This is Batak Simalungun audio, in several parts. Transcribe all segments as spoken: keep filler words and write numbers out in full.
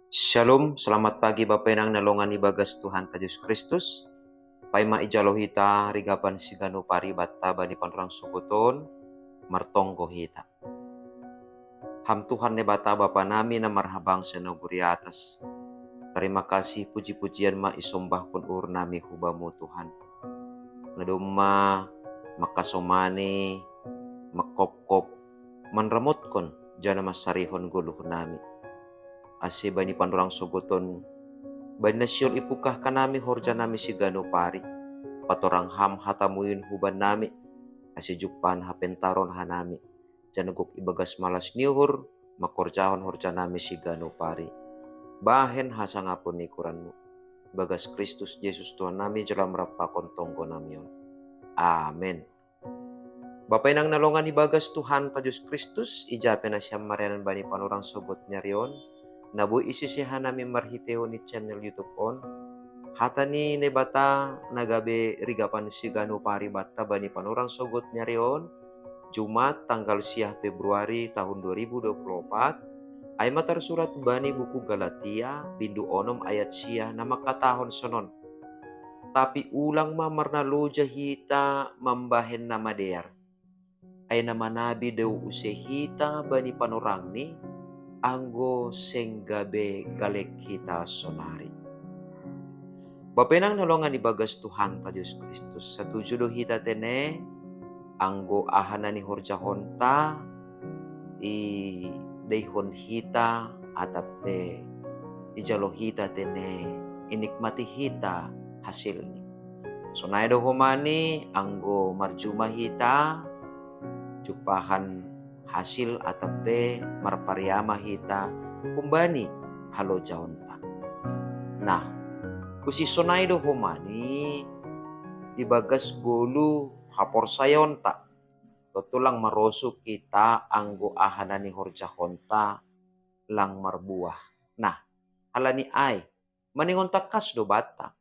Shalom, selamat pagi Bapa Inang na longan ibagas Tuhan ta Jesus Kristus. Paima ijalo hita rigapan sigano pari batta bani panorang sogoton, martonggo hita. Ham Tuhan Naibata Bapa nami na marhabangsa nagori atas. Tarima kasih, puji-pujian ma isombahkon uhur nami hu Bamu Tuhan. Na domma mangkasomani, mangkopkop, manramotkon, jana mansarihon goluh nami. Ase bani panorang sogoton, bani na sihol ipungkah hanami horja nami sigano pari, patorang Ham hataMu in huban nami, ase jumpahon hapentaron hanami, jana gok ibagas malas ni uhur, mangkorjahon horja nami sigano pari. Bahen hasangapon ni goranMu. Ibagas Kristus Jesus Tuhan nami jala marampakon tonggo nami on. Amen. Bapa Inang na longan ibagas Tuhan ta Jesus Kristus, ija pe na sian marianan bani panorang sogot ni ari on, na boi isise hanami marhitehon ni channel YouTube on, hata ni Naibata na gabe rigapan sigano pari batta bani panorang sogot ni ari on, Jumat tanggal sia Februari tahun dua ribu dua puluh empat, ai ma tarsurat bani buku Galatia, bindu onom ayat sia na mangkatahon sonon. Tapi ulang ma marnaloja hita mambahen na madear. Ai na manabi do use hita bani panorangni, anggo seng gabe galek hita sonari. Bapa Inang na longan ibagas Tuhan ta Jesus Kristus, satuju do hita tene, anggo aha na nihorjahonta, ideihon hita, atap pe ijalo hita tene, inikmati hita hasilni. Sonai do homani anggo marjuma hita, jumpahan hasil atap pe marpariama hita humbani halojahonta. Nah, husi sonai do homani ibagas goluh haporsayaonta, tontu lang marosuh hita anggo aha na nihorjahonta lang marbuah. Nah, halani ai, maningon tangkas do banta.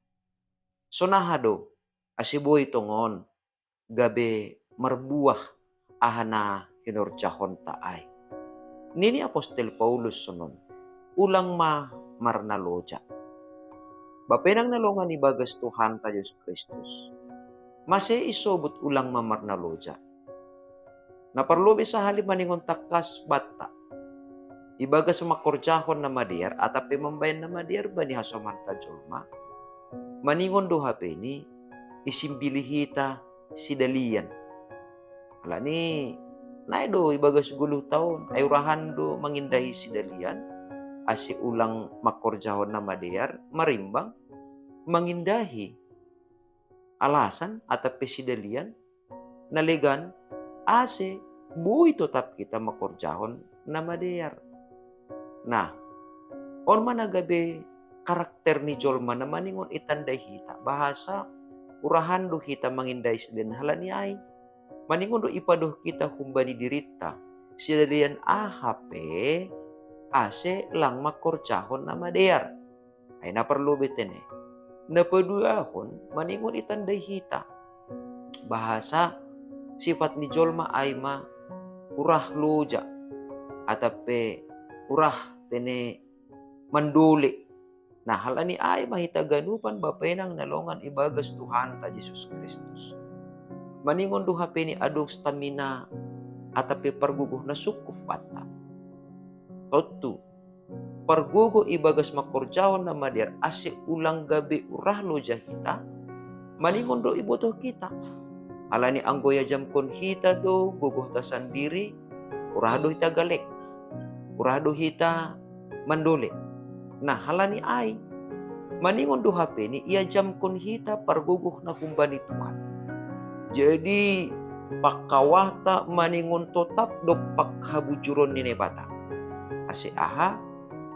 Sonaha do, ase boi tongon gabe marbuah aha na hinorjahonta ai. Nini apostel Paulus sonon, ulang ma marnaloja. Bapa Inang na longan ibagas Tuhan ta Jesus Kristus, mase isobut ulang ma marnaloja? Na parlobei sahali maningon tangkas banta. Ibagas mangkorjahon na madear atap pe mambahen na madear bani hasomanta jolma, maningon do hapeni isimbili hita sidalian. Halani nai do ibagas goluhta on, ai urahan do mangindahi sidalian, ase ulang mangkorjahon na madear, marimbang mangindahi alasan atap pe sidalian na legan, ase boi totap hita mangkorjahon na madear. Nah, on ma na gabe karakter ni jolma na maningon itandai hita, bahasa urahan do hita mangindahi sidalian halani ai. Maningon do ipadoh hita humbani dirinta, sidalian aha pe, ase lang mangkorjahon na madear. Ai na parlobei tene. Na paduahon maningon itandai hita, bahasa sifat ni jolma ai ma urah loja, atap pe urah tene mandole. Nah, halani ai ma hita ganupan Bapa Inang na longan ibagas Tuhanta Jesus Kristus. Maningon do hapeni adong stamina atap pe pargogoh na sungkup banta. Tontu, pargogoh ibagas mangkorjahon na madear ase ulang gabe urah loja hita, maningon do ibotoh hita. Halani anggo iajamkon hita do gogohta sandiri, urah do hita galek, urah do hita mandole. Nah, halani ai, maningon do hapeni iajamkon hita pargogoh na humbani Tuhan. Jadi, pangkawahta maningon totap dompak habujuron ni Naibata. Ase aha?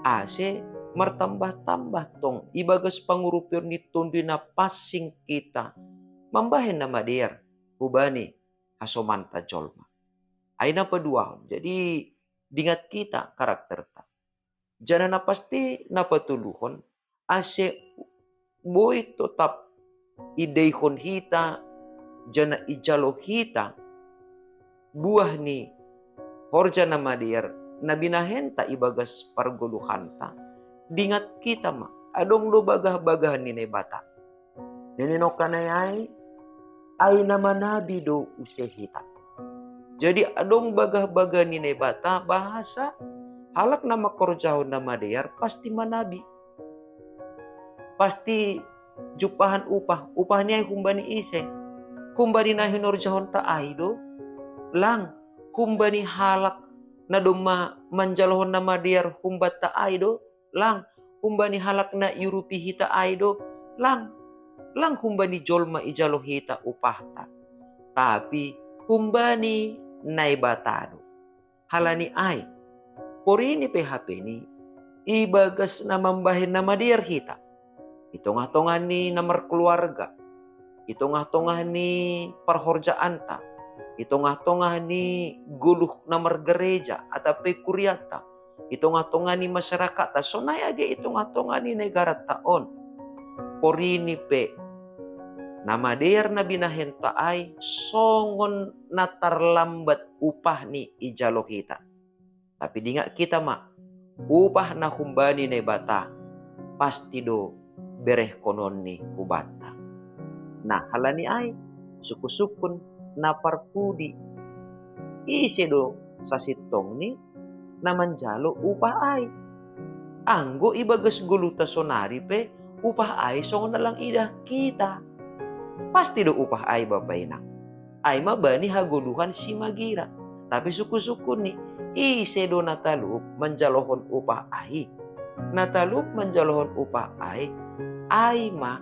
Ase martambah-tambah tong ibagas pangurupion ni Tonduy Na Pansing hita mambahen na madear hubani hasomanta jolma. Ai na paduahon. Jadi, dingat hita karakterta. Janah na pasti na patoluhon, ase boi totap ideihon hita, janah ijalo hita buah ni horja na madear na binahenta ibagas pargoluhanta, dingat kita ma, adong do bagah-bagah ni Naibata. Nini nokanai ai, ai na manabi do use hita. Jadi adong bagah-bagah ni Naibata bahasa halak na mangkorjahon na madear pasti manabi. Pasti jumpahan upah, upah ni ai humbani ise? Humbani na hinorjahonta ai do? Lang. Humbani halak na domma manjalohon na madear humbanta ai do? Lang. Humbani halak na iurupi hita ai do? Lang. Lang humbani jolma ijalo hita upahta, tapi humbani Naibata do. Halani ai, porini pe hapeni, ibagas na mambahen na madear hita, i tongah-tongah ni na markeluarga, i tongah-tongah ni parhorjaanta, i tongah-tongah ni goluh na margereja atap pe kuriata, i tongah-tongah ni masyarakatta, sonai age i tongah-tongah ni negaranta on. Porini pe, na madear na binahenta ai songon na tarlambat upahni ijalo hita. Tapi dingat kita ma, upah na humbani Naibata pasti do berehkononni hubanta. Nah, halani ai, sungkun-sungkun na parpudi, ise do sasintongni na manjalo upah ai? Anggo ibagas goluhta sonari pe, upah ai songon na lang idah hita. Pasti do upah ai, bapa inang. Ai ma bani hagoluhan simagira. Tapi sungkun-sungkunni, ise do na talup manjalohon upah ai? Na talup manjalohon upah ai, ai ma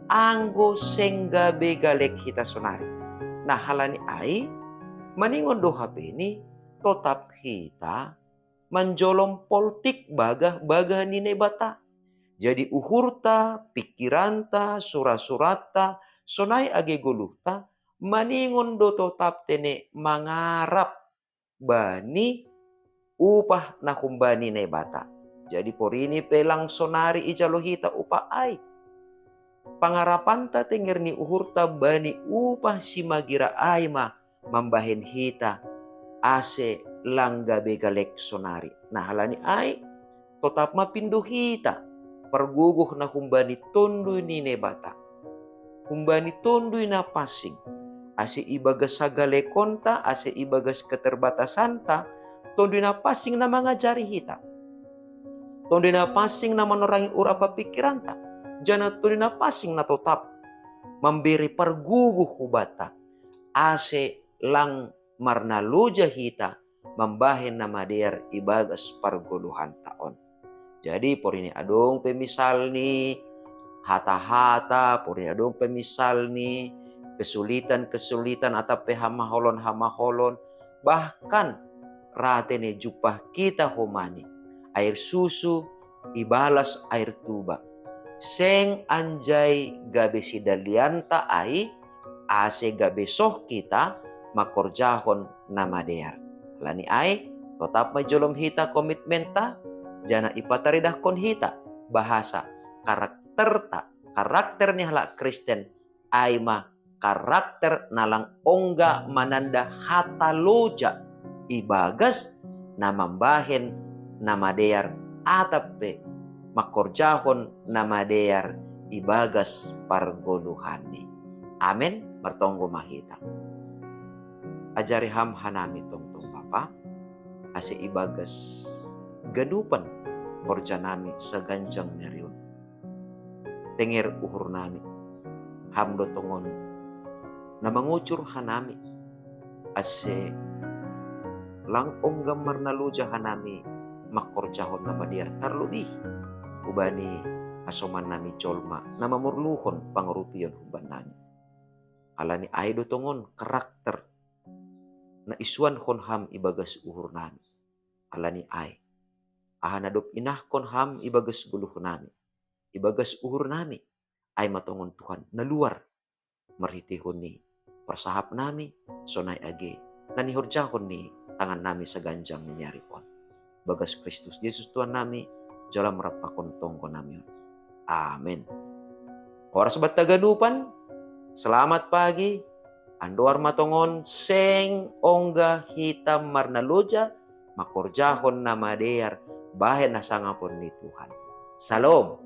anggo seng gabe galek hita sonari. Nah, halani ai, maningon do hapeni, totap hita manjolom poltik bagah-bagah ni Naibata. Jadi uhurta, pikiranta, sura-suranta, sonai age goluhta, maningon do totap tene mangarap bani upah na humbani Naibata. Jadi porini pe lang sonari ijalo hita upah ai. Pangarapanta tenger ni uhurta bani upah simagira ai ma mambahen hita, ase lang gabe galek sonari. Nah, halani ai, totap ma pindo hita pargogoh na humbani Tonduy ni Naibata, humbani Tonduy Na Pansing, ase ibagas hagalekonta, ase ibagas keterbatasanta, Tonduy Na Pansing na mangajari hita. Tonduy Na Pansing na manorangi uhur pakiranta, janah Tonduy Na Pansing na totap mambere pargogoh hubanta, ase lang marnaloja hita mambahen na madear ibagas pargoluhanta on. Jadi porini adong pe misalni hata-hata, porini adong pe misalni kesulitan-kesulitan atap pe hamaholon-hamaholon, bahkan ra tene jumpah hita homani, air susu ibalas air tuba. Seng anjai gabe sidalianta ai, ase gabe soh hita mangkorjahon na madear. Halani ai, totap ma ijolom hita komitmenta, janah ipataridahkon hita bahasa karakterta, karakter ni halak Kristen, ai ma karakter na lang ongga mananda hata loja ibagas na mambahen na madear atap pe mangkorjahon na madear ibagas pargoluhanni. Amen. Martonggo ma hita. Ajari Ham hanami tongtong, Bapa, ase ibagas ganupan horjanami saganjang ni ari on, tenger uhurnami. Ham do tongon na mangucur hanami, ase lang ongga marnaloja hanami mangkorjahon na madear, tarlobih hubani hasomannami jolma na mamorluhon pangurupion humbannami. Halani ai do tongon karakter na isuanhon Ham ibagas uhurnami. Halani ai, aha na dob inahkon Ham ibagas goluhnami, ibagas uhurnami, ai ma tongon Tuhan na luar marhiteihon ni parsahapnami, sonai age na nihorjahon ni tangannami saganjang ni ari on. Bagas Kristus Jesus Tuhannami, jalo Ham rap pakon tonggonami on. Amen. Horas banta ganupan, selamat pagi. Andohar ma tongon seng ongga hita marnaloja mangkorjahon na madear bahen hasangapon ni Tuhan. sa loob.